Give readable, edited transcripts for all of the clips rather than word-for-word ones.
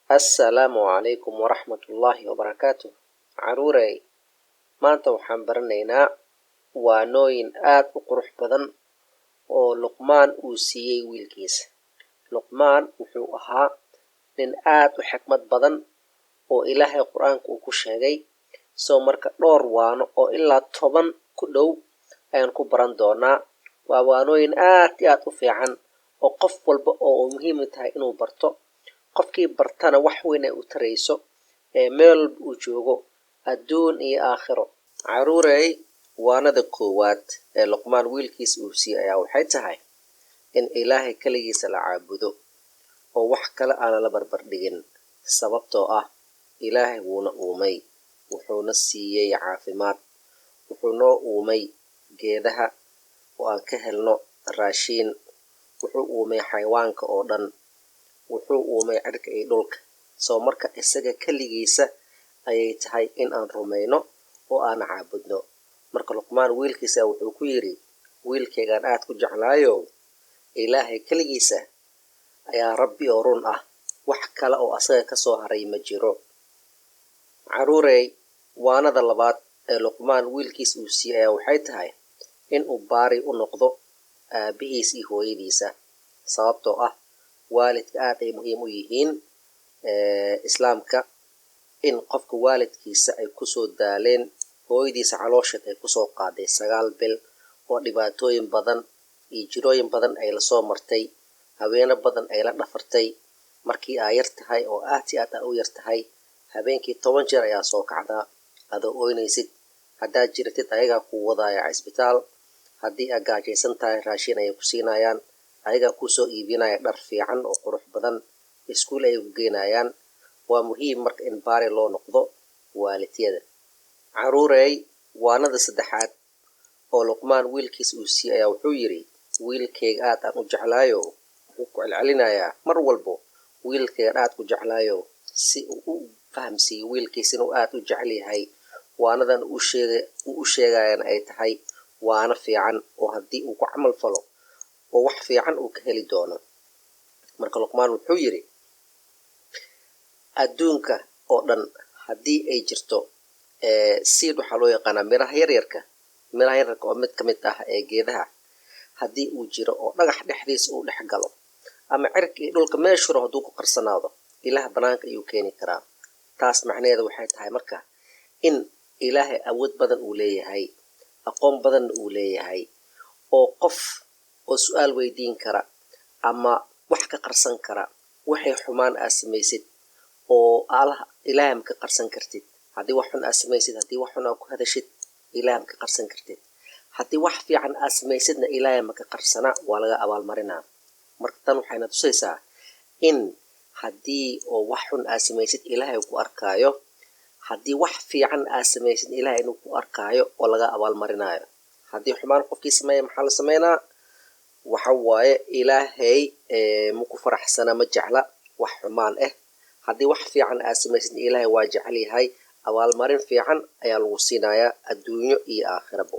Assalaamu calaykum waraxmatullaahi wabarakaatu. Caruurey, maanta waxaan baranaynaa waanooyin aad u qurux badan oo Luqmaan uu siiyey wiilkiisa. Luqmaan wuxuu ahaa nin aad u xikmad badan oo Ilaahay Qur-aanka uu ku sheegay. Soo marka dhowr waano oo ilaa 10 ku dhow ayaan ku baran doonaa. Waa waanooyin aad iyo aad u fiican oo qof walba oo muhiim u tahay inuu barto. Qofkii bartana wax weyn ay u tarayso ee meel walba uu joogo, adduun iyo aakhiro. Caruurey, waanada koowaad ee Luqmaan wiilkiisa uu siiyey ayaa waxay tahay in Ilaahay keligiisa la caabudo oo wax kale aan lala barbar dhigin, sababtoo ah Ilaahay wuuna uumay, wuxuuna siiyey caafimaad, wuxuu noo uumay geedaha oo aan ka helno raashiin, wuxuu uumay xayawaanka oo dhan, wuxuu uumay cirka iyo dhulka. Soo marka isaga keligiisa ayay tahay in aan rumayno oo aan caabudno. Marka Luqmaan wiilkiisa wuxuu ku yidhi, wiilkaygaan aad ku jeclaayow, Ilaahay keligiisa ayaa Rabbi oo run ah, wax kale oo asaga ka soo haray ma jiro. Caruurey, waanada labaad ee Luqmaan wiilkiisa uu siiyey ayaa waxay tahay in uu baari u noqdo aabihiis iyo hooyadiisa, sababtoo ah waalidka aad ay muhiim u yihiin islaamka. In qofka waalidkiisa ay kusoo daaleen, hooyadiisa caloosheed ay kusoo qaaday 9 bil oo dhibaatooyin badan iyo jirooyin badan ay lasoo martay, habeeno badan ay la dhafartay. Markii aa yar tahay oo aad iyo aad aa u yar tahay, habeenkii 10 jeer ayaa soo kacdaa adoo ooynaysid. Haddaad jiratid ayagaa kuu wadaaya cisbitaal, haddii aad gaajaysan tahay raashin ayay ku siinayaan, ayagaa kuusoo iibinaya dhar fiican oo qurux badan, iskuul ayay ku geynayaan. Waa muhiim marka in baari loo noqdo waalidyada. Caruurey, waanada saddexaad oo Luqmaan wiilkiisa uu siiyey ayaa wuxuu yidhi, wiilkayga aad aan u jeclaayo. Wuxuu ku celcelinayaa mar walbo wiilkaygan aad ku jeclaayo, si uu u fahamsiiyo wiilkiisa inuu aad u jecel yahay, waanadan uu u sheegayana ay tahay waano fiican oo haddii uu ku camal falo oo wax fiican uu ka heli doono. Marka Luqmaan wuxuu yidhi, adduunka oo dhan haddii ay jirto seed, waxaa loo yaqaanaa miraha yaryarka, miraha yaryarka oo mid ka mid ah ee geedaha, haddii uu jiro oo dhagax dhexdiisa uu dhex galo ama cirka iyo dhulka meeshuro hadduu ku qarsanaado, Ilaah banaanka ayuu keeni karaa. Taas macnaheeda waxay tahay marka in Ilaahay awood badan uu leeyahay, aqoon badanna uu leeyahay, oo qof oo su-aal weydiin kara ama wax ka qarsan kara. Waxay xumaan aad samaysid oo Allah Ilaahay ma ka qarsan kartid. Haddii wax xun aad samaysid, haddii wax xun aad ku hadashid, Ilaahay ma ka qarsan kartid. Haddii wax fiican aad samaysidna Ilaahay ma ka qarsana, waa laga abaalmarinaa. Marka tan waxayna tusaysaa in haddii oo wax xun aad samaysid Ilaahay ku arkaayo, haddii wax fiican aad samaysid Ilaahay inuu ku arkaayo oo laga abaalmarinaayo. Haddii xumaan qofkii sameeya, maxaa la sameynaa? Waxa waaye Ilaahay ma ku faraxsana, ma jecla wax xumaan ah. Haddii wax fiican aad samaysid Ilaahay waa jecel yahay, abaalmarin fiican ayaa lagu siinayaa adduunyo iyo aakhirabo.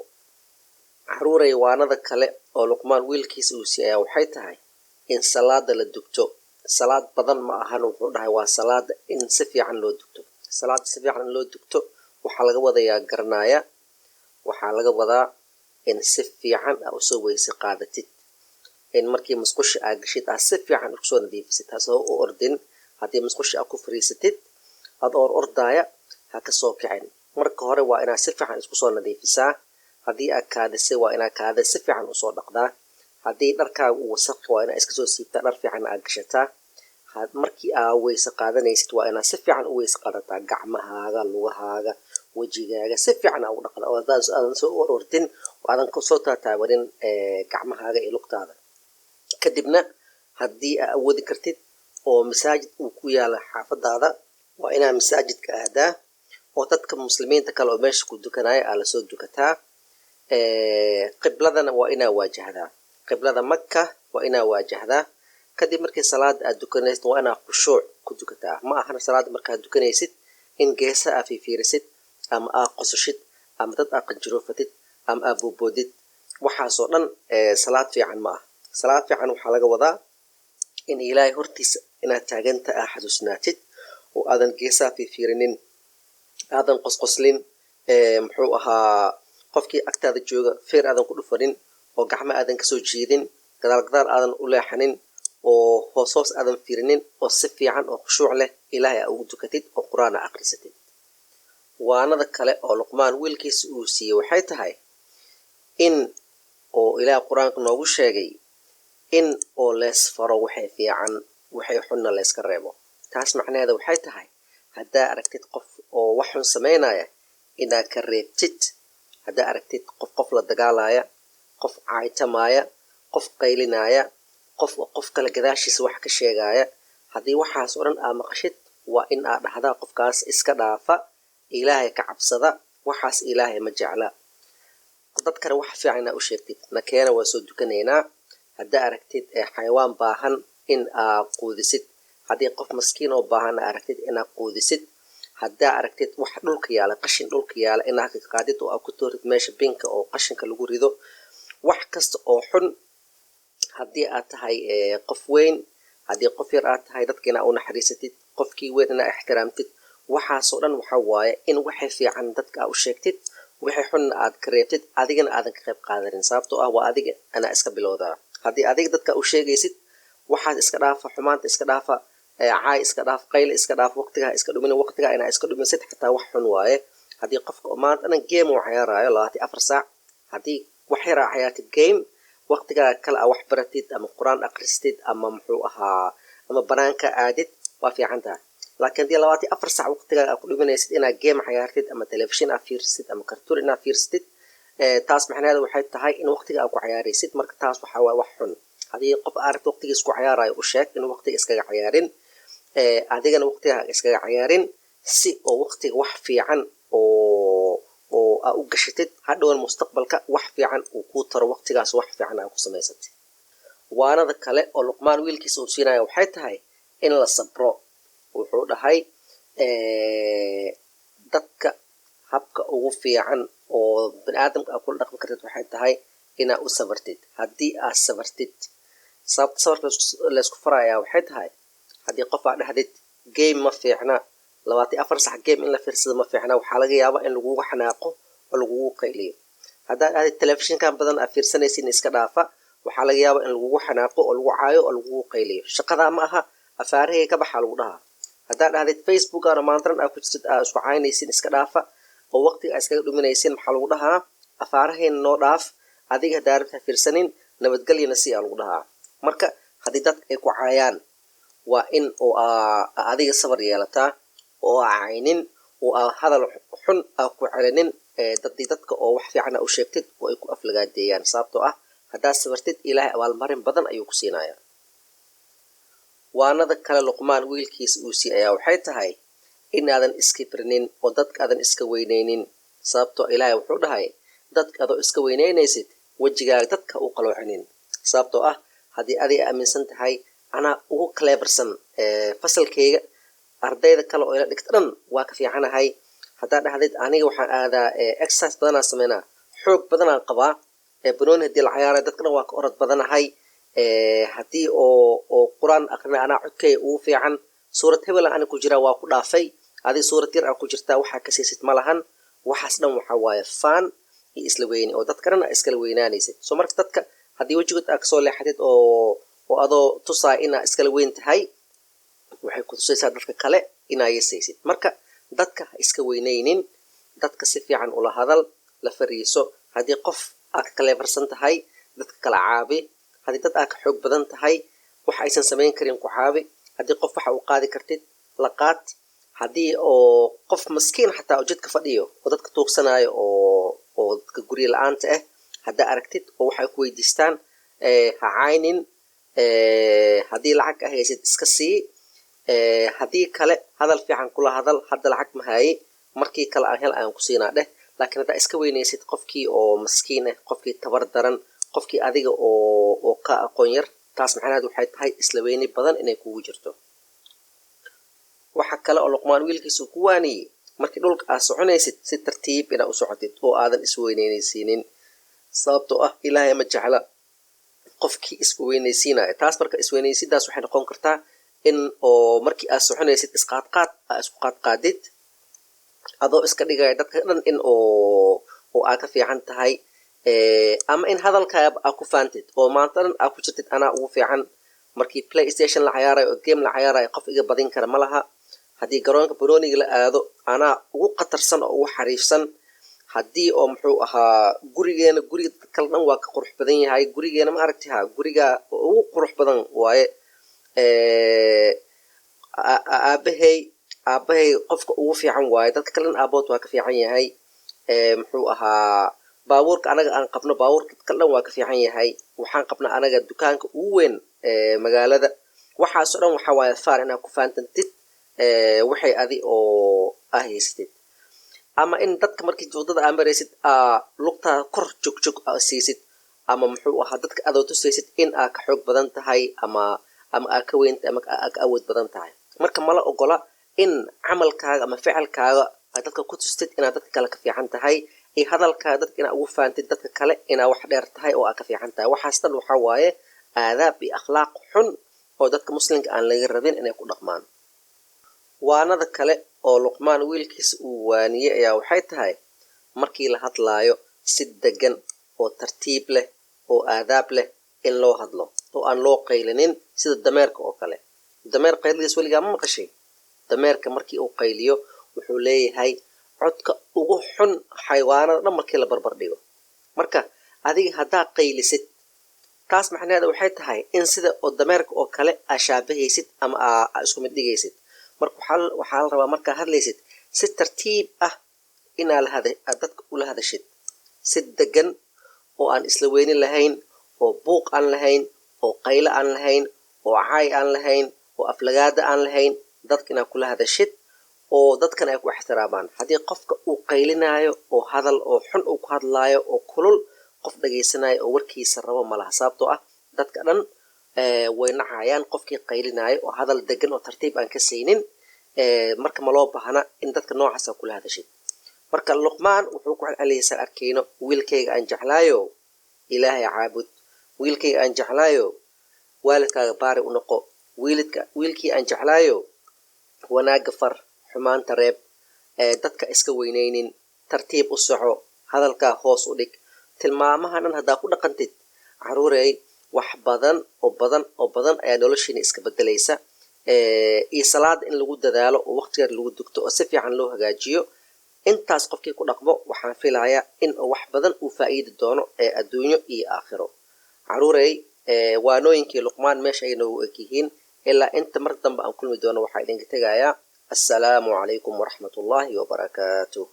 Caruurey, waanada kale oo Luqmaan wiilkiisa uu siiyey ayaa waxay tahay in salaada la dugto. Salaad badan ma ahan, wuxuu dhahay waa salaada in si fiican loo dugto. Salaada si fiican in loo dugto waxaa laga wadayaa garanaya, waxaa laga wadaa in si fiican aa usoo weyse qaadatid, in markii musqusha aa gashid aa si fiican usoo nadiifisid, hasoo u ordin. Haddii musqusha aa ku fariisatid ad oor ordaaya, ha ka soo kicin. Marka hore waa inaad si fiican isku soo nadiifisaa. Haddii aad kaadisay, waa inaad kaada si fiican usoo dhaqdaa. Haddii dharkaaga uu wasaq, waa inaad iska soo siibtaa, dhar fiican aad gashataa. Markii aa weyse qaadanaysid, waa inaad si fiican u weyse qaadataa, gacmahaaga, lugahaaga, wejigaaga si fiican aa u dhaqda, oo aadan soo or ordin oo aadan soo taataabanin gacmahaaga iyo lugtaada. Kadibna haddii aa awoodi kartid oo masaajid uu ku yaala xaafadaada, waa inaa masaajidka aadaa oo dadka muslimiinta kale oo meesha ku dukanaya aa lasoo dukataa. Qibladana waa inaa waajahdaa, qiblada Maka waa inaa waajahdaa. Kadib markii salaada aad dukanaysid, waa inaa khushuuc ku dukataa. Ma ahan salaada markaad dukanaysid in geesaha aa fiifiirisid ama aa qososhid ama dad aa qanjiroofatid ama aa boodboodid. Waxaasoo dhan salaad fiican ma ah. Salaad fiican waxaa laga wadaa in Ilaahay hortiisa inaad taaganta aa xasuusnaatid oo aadan geesaha fiirfiirinin, aadan qosqoslin, muxuu ahaa, qofkii agtaada jooga feer aadan ku dhufanin, oo gacmo aadan kasoo jiidin, gadaal gadaal aadan u leexanin, oo hoos hoos aadan fiirinin, oo si fiican oo khushuuc leh Ilaahay aa ugu dukatid oo Qur-aan aa aqrisatid. Waanada kale oo Luqmaan wiilkiisa uu siiyey waxay tahay in oo Ilaah Qur-aanka noogu sheegay in oo lees faro waxay fiican, waxay xunna layska reebo. Taas macnaheeda waxay tahay haddaa aragtid qof oo wax xun samaynaya inaad ka reebtid. Haddaa aragtid qof qof la dagaalaya, qof caaytamaya, qof qaylinaya, qof oo qof kale gadaashiisa wax ka sheegaya, haddii waxaas oo dhan aa maqashid, waa in aad dhahdaa qofkaas iska dhaafa, Ilaahay ka cabsada, waxaas Ilaahay ma jecla. Dadkana wax fiican inaa u sheegtid, nakeena waa soo dukanaynaa. Haddaa aragtid xayawaan baahan in aa quudisid, haddii qof maskiin oo baahan aa aragtid inaa quudisid, haddaa aragtid wax dhulka yaala, qashin dhulka yaala, inaa ka qaadid oo aa ku toorid meesha binka oo qashinka lagu rido. Wax kasta oo xun, haddii aad tahay qof weyn, haddii qof yar aad tahay, dadka inaa u naxariisatid, qofkii weyn inaa ixtiraamtid, waxaasoo dhan waxaa waaye in waxay fiican dadka aa u sheegtid, wixii xunna aad ka reebtid, adigana aadan ka qayb qaadanin. Sababtoo ah waa adiga anaa iska bilowdaa. Haddii adiga dadka u sheegaysid waxaas iska dhaafa, xumaanta iska dhaafa, caay iska dhaaf, qayl iska dhaaf, waqtigaa iska dhumin, waqtigaa inaa iska dhuminsid xataa wax xun waaye. Haddii qofka maanta dhan game uu cayaaraayo 24 saac, haddii wax yar aa cayaartid game, waqtigaa kale aa wax baratid ama Qur-aan akhristid ama muxuu ahaa ama banaanka aadid, waa fiican tahay. Laakiin haddii 24 saac waqtigaa aa ku dhimanaysid inaad game cayaartid ama telefishin aad fiirsatid ama kartuun inaad fiirsatid, taas macnaheedu waxay tahay in waqtiga aad ku cayaaraysid. Marka taas waxaa waaye wax xun. Haddii qof aragta waqtigiis ku cayaarayo, u sheeg inuu waqtiga iskaga cayaarin, adigana waqtiga iskaga cayaarin, si oo waqtiga wax fiican oo aa u gashatid, hadhowan mustaqbalka wax fiican uu kuu taro, waqtigaas wax fiican aa ku samaysatid. Waanada kale oo Luqmaan wiilkiisa uu siinaya waxay tahay in la sabro. Wuxuu dhahay dadka habka ugu fiican oo bani aadamka aa kula dhaqmi kartid waxay tahay inaa u sabartid. Haddii aad sabartid, sababta sabarka laysku farayaa waxay tahay haddii qof aa dhahdid game ma fiicna, 24 sac game in la fiirsado ma fiicna, waxaa laga yaabaa in lagugu xanaaqo oo lagugu qayliyo. Haddaad dhahdid telefishinkan badan aad fiirsanaysin iska dhaafa, waxaa laga yaabaa in lagugu xanaaqo oo lagu caayo oo lagugu qayliyo. Shaqadaa ma aha, afaarahey ka baxa lagu dhahaa. Haddaad dhahdid Facebookana maantaran aa ku jirtid aa isku caynaysin iska dhaafa oo waqtiga aa iskaga dhuminaysin, maxaa lagu dhahaa? Afaarahayna noo dhaaf, adiga haddaa rabta fiirsanin, nabadgelyana si aa lagu dhahaa. Marka haddii dadka ay ku caayaan, waa in oo aa adiga sabar yeelataa oo aa caynin oo aa hadal xun aa ku celinin dadii dadka oo wax fiican aa u sheegtid oo ay ku aflagaadeeyaan. Sababtoo ah haddaad sabartid, Ilaahay abaalmarin badan ayuu ku siinayaa. Waanada kale Luqmaan wiilkiisa uu siiyey ayaa waxay tahay inaadan iskibrinin oo dadka aadan iska weyneynin. Sababtoo Ilaahay wuxuu dhahay dadka adoo iska weyneynaysid wejigaaga dadka u qaloocinin. Sababtoo ah haddii adiga aaminsan tahay anaa ugu cleversan fasalkayga, ardayda kale oo ila dhigta dhan waa ka fiicanahay, haddaad dhahdid aniga waxaan aadaa exercise badanaa sameynaa, xoog badanaan qabaa, banooni haddii la cayaarayo dadka dhan waa ka orod badanahay, haddii oo Qur-aan aqrina anaa codkayga ugu fiican, suurad hebel ani ku jiraa waa ku dhaafay, adi suurad yar aa ku jirtaa waxaa ka siisid ma lahan, waxaas dhan waxaa waaye faan iyo isla weyni oo dadka dhan aa iskala weynaanaysid. So marka dadka haddii wejigood aa kasoo leexatid oo adoo tusaaya inaa iskala weyn tahay, waxay ku tusaysaa dadka kale inaa yesaysid. Marka dadka ha iska weynaynin, dadka si fiican ula hadal, la fariiso. Haddii qof aa ka cleversan tahay, dadka kala caabi. Haddii dad aa ka xoog badan tahay, wax aysan samayn karin ku caabi. Haddii qof waxa uu qaadi kartid, la qaad. Haddii oo qof maskiin xataa oo jidka fadhiyo oo dadka tuugsanaayo oo dadka guryo la-aanta ah haddaa aragtid oo waxay ku weydiistaan, ha caynin. Haddii lacag a haysid iska sii, haddii kale hadal fiican kula hadal, hadda lacag ma haye, markii kale aan hel ayaan ku siinaa dheh. Laakiin haddaa iska weynaysid qofkii oo maskiin ah, qofkii tabar daran, qofkii adiga oo ka aqoon yar, taas macnaheed waxay tahay isla weyni badan inay kugu jirto. Waxa kale oo Luqmaan wiilkiisa ku waaniyey markii dhulka aad soconaysid si tartiib inaad u socotid oo aadan isweyneysiinin. Sababtoo ah Ilaahay ma jecla qofkii isweynaysiinaya. Taas marka isweynaysidaas waxay noqon kartaa In oo markii aad soconaysid isqaadqaad aa isku qaadqaadid, adoo iska dhigaya dadka dhan in oo aa ka fiican tahay, ama in hadalkaaba aa ku faantid oo maanta dhan aa ku jirtid anaa ugu fiican. Markii PlayStation la cayaarayo oo game la cayaarayo, qof iga badin kara ma laha. Haddii garoonka banooniga la aado, anaa ugu khatarsan oo ugu xariifsan. Haddii oo muxuu ahaa gurigeena guriga dadka kale dhan waa ka qurux badan yahay, gurigeena ma aragti ha guriga ugu qurux badan waaye. Aabahay qofka ugu fiican waaye, dadka kale dhan aabood waa ka fiican yahay. Muxuu ahaa baabuurka anaga aan qabno baabuurka dadka kale dhan waa ka fiican yahay. Waxaan qabnaa anaga dukaanka ugu weyn magaalada. Waxaasoo dhan waxaa waaye faar inaad ku faantantid waxay adi oo aa haysatid, ama in dadka markii wadada aa maraysid aa lugtaada kor jogjog aa siisid, ama muxuu ahaa dadka adoo tusaysid in aa ka xoog badan tahay ama aa ka weyntahay ama aa ka awood badan tahay. Marka mala ogola in camalkaaga ama ficilkaaga aad dadka ku tustid inaad dadka kale ka fiican tahay, iyo hadalkaaga dadka inaad ugu faantid dadka kale inaad wax dheer tahay oo aad ka fiican tahay. Waxaas dhan waxaa waaye aadaab iyo akhlaaq xun oo dadka muslimka aan laga rabin inay ku dhaqmaan. Waanada kale oo Luqmaan wiilkiisa uu waaniyey ayaa waxay tahay markii la hadlaayo si degan oo tartiib leh oo aadaab leh in loo hadlo, oo aan loo qaylinin sida dameerka oo kale. Dameer qayladiis weligaa ma maqashay? Dameerka markii uu qayliyo wuxuu leeyahay codka ugu xun xayawaanada dhan markii la barbar dhigo. Marka adiga haddaa qaylisid, taas macnaheeda waxay tahay in sida oo dameerka oo kale aa shaabahaysid ama aa isku mid dhigaysid. Marka waxaa la rabaa markaa hadlaysid si tartiib ah inaa aad dadka ula hadashid, si degan oo aan isla weynin lahayn, oo buuq aan lahayn, oo qaylo aan lahayn, oo caay aan lahayn, oo aflagaada aan lahayn, dadka inaad kula hadashid oo dadkan ay ku ixtiraamaan. Haddii qofka uu qaylinaayo oo hadal oo xun uu ku hadlaayo oo kulul, qof dhageysanayo oo warkiisa rabo ma laha, sababtoo ah dadka dhan way nacayaan qofkii qaylinaayo oo hadal degan oo tartiib aan ka saynin. Marka ma loo baahna in dadka noocaas kula hadashid. Marka Luqmaan wuxuu ku celceliyay saan arkayno: wiilkayga aan jeclaayo, Ilaahay caabud. Wiilkayga aan jeclaayo, waalidkaaga baari u noqo. Wiilkii aan jeclaayo, wanaagga far, xumaanta reeb, dadka iska weynaynin, tartiib u soco, hadalkaa hoos u dhig. Tilmaamaha dhan haddaa ku dhaqantid, caruurey, wax badan oo badan oo badan ayaa noloshiina iska bedelaysa. Iyo salaada in lagu dadaalo oo waqtigeeda lagu dugto oo si fiican loo hagaajiyo. Intaas qofkii ku dhaqmo waxaan filayaa in wax badan uu faa'iidi doono ee adduunyo iyo aakhiro. Caruurey, waanooyinkii Luqmaan meesha ay noogu eg yihiin. Ilaa inta mar dambe aan kulmi doono, waxaa idinka tegayaa assalaamu calaykum waraxmatullaahi wabarakaatuh.